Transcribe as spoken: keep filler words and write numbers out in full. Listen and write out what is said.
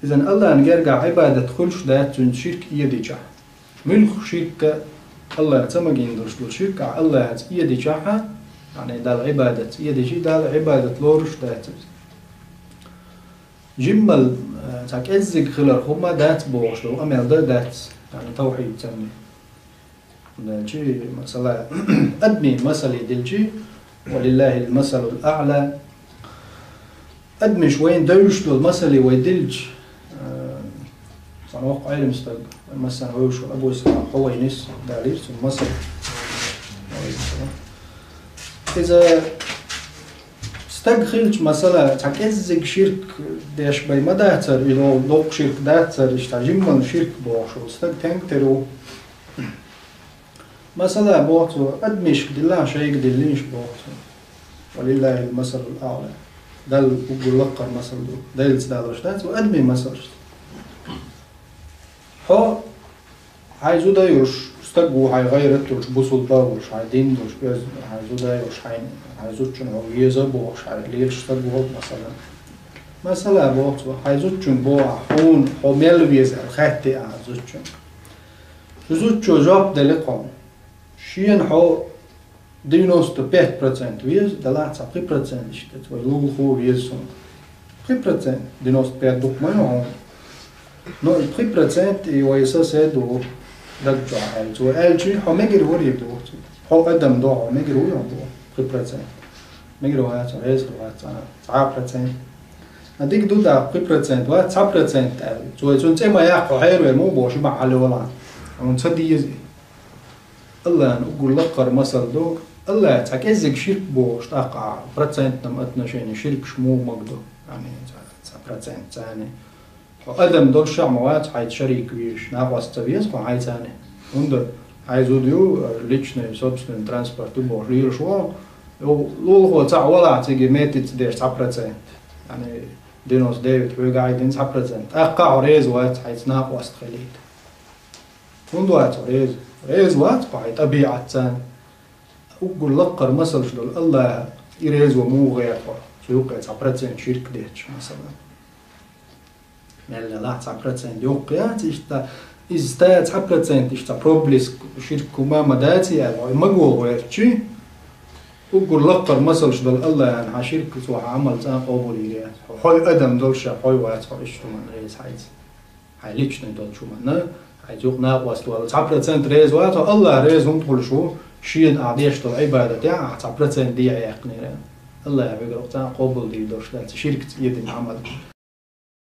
Иза Аллахьан гергахь Ӏибадат хуьлуш дац цуьнца ширк эдичахь. Муьлхха ширк а, Аллахь ца магийна долуш долу ширк а Аллахьаца эдичахь, яъни Далла Ӏибадатца эдичи, Далла Ӏибадат лоруш дац иза. Жиммал, э, цхьа кӀеззиг хилар хӀума дац бохуш долу къамел дан дац, яъни тавхьид санна. Делчи, масала, адми масали делчи, ва лиллахил масалул аъла. Адамаш вайна девзаш долу масали вай делча, э, цхьана воккха Ӏелам стаг, вай массарна вевзаш волу Абу Исхьакъ Хувайнис далийра цунна масал. Иза стаг хилча, масала, цхьа кӀеззиг ширк деш бен ма дацара, и доккха ширк дацара, иштта жиммал ширк бохуш волу стаг тенга тера ву. Масала, боху цо, адамашка дилла, шайга диллийша, боху цо. Ва лиллахил масалул аъла. Далла уггар лаккхара масал ду. Делаца далош дац, ва адамийн масалш. Хьо, хьайн зуда йолуш стаг ву, хьайн гӀайрат йолуш, бусулба а волуш, хьайн дин долуш, оьзда, хьайн зуда йолуш, хьайн, хьайн зудчун хьо веза а бохуш, хьайн лелаш стаг ву, масала. Масала, боху цо, хьайн зудчуьнга боху, хьуна хьо мел веза аьлла, хаьттий ахьа зудчуьнга. Цу зудчо жоп делира хьуна. Шена хьо девяносто пять процент веза, делахь цхьа пхи процент иштта, вай лулахо веза суна. Пхи процент, девяносто пять дукха ма ю хьуна. Но и пхи процент и вай сосед ву, даг чохь аьлла. Цо аьлчи, хьо мегар варий, боху цо. Хьо адам до, хьо мегар вуй хьо, боху, пхи процент. Мегар вац хьо, реза вац цхьа, цхьа процент. А дика ду даккха, пхи процент вац, цхьа процент аьлла. Цо и цунна цӀе ма яккха, хьо хьераве ма ву, боху, ши бахьа хьалавала. Хьуна ца деза и. Аллахьан уггар лаккхара масал ду, Аллахь цхьа кӀеззиг ширк бохуш, тӀаккха процентном отношении ширкаш муха магадо, яъни цхьа, цхьа процент царна. Хьо адам долуш а ма вац, хьайца шарик везаш, накъост ца веза хьо хьайцани. ХӀунда хьайн зуда ю, личный, собственный транспорт ю бохуш лелаш ву, лулахо цхьаъ валахь цига метица деш цхьа процент. Яъни девяносто девять хьоьга а дина цхьа процент. ТӀаккха хьо реза вац, хьайца накъост хилийта. ХӀунда вац хьо реза? Реза вац хьо хьайн тӀабиӀатца. Уггар лаккхара масалш долу Аллахь, и реза ван муха гӀерта хьо, цу юккъе цхьа процент ширк детташ, масала. Мел делахь цхьа процент йоккха яц иштта, иза ста цхьа процент иштта проблиск ширк хӀума ма даций аьлла, хьо и маго гӀертачи, уггар лаккхара масалш долу Аллахьан хьан ширк, цо хьан Ӏамал цкъа а къобалйийр яц. Хьо, хьо адам долуш а, хьо вац хьо иштта хӀуманна реза хьайца. Хьайн личный долчу хӀуманна, хьайца юкъа накъост вала цхьа процент реза вац хьо, Аллахь реза хӀунда хуьлуш ву, шена ахь деш долу Ӏибадатехь ахь цхьа процент дехьа яьккхинера. Аллахь вегара цкъа а къобалдийр долуш дац ширкца эдина Ӏамал.